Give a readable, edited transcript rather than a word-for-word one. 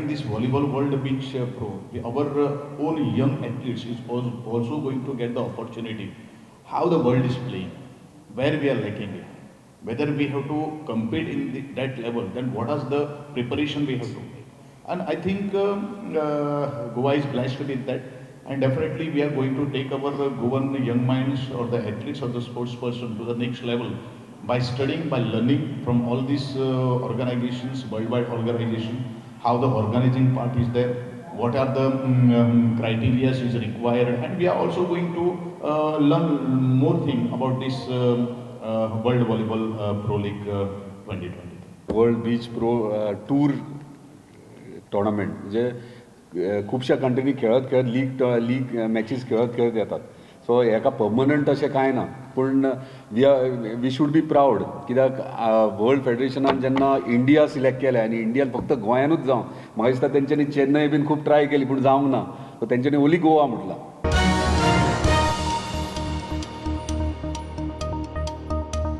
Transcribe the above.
this Volleyball World Beach Pro, our own young athletes is also going to get the opportunity how the world is playing, where we are lacking it, whether we have to compete in that level, then what is the preparation we have to make. And I think Goa is blessed with that, and definitely we are going to take our Goan young minds or the athletes or the sports person to the next level by studying, by learning from all these organizations, worldwide organization, how the organizing part is there, what are the criteria is required, and we are also going to learn more thing about this World Volleyball Pro League 2023. World Beach Pro Tour tournament म्हणजे खुबश्या कंट्रीनी खेळत खेळत league matches खेळत खेळत येतात. So हेका permanent अशें कांय ना, पूण we should be proud कित्याक वर्ल्ड फेडरेशनान जेन्ना इंडिया सिलेक्ट केलें आनी इंडियान फक्त गोंयानूच जावं, म्हाका दिसता तेंच्यांनी चेन्नय बीन खूब ट्राय केली पूण जावंक ना, सो तेंच्यांनी ओली गोवा म्हटलां.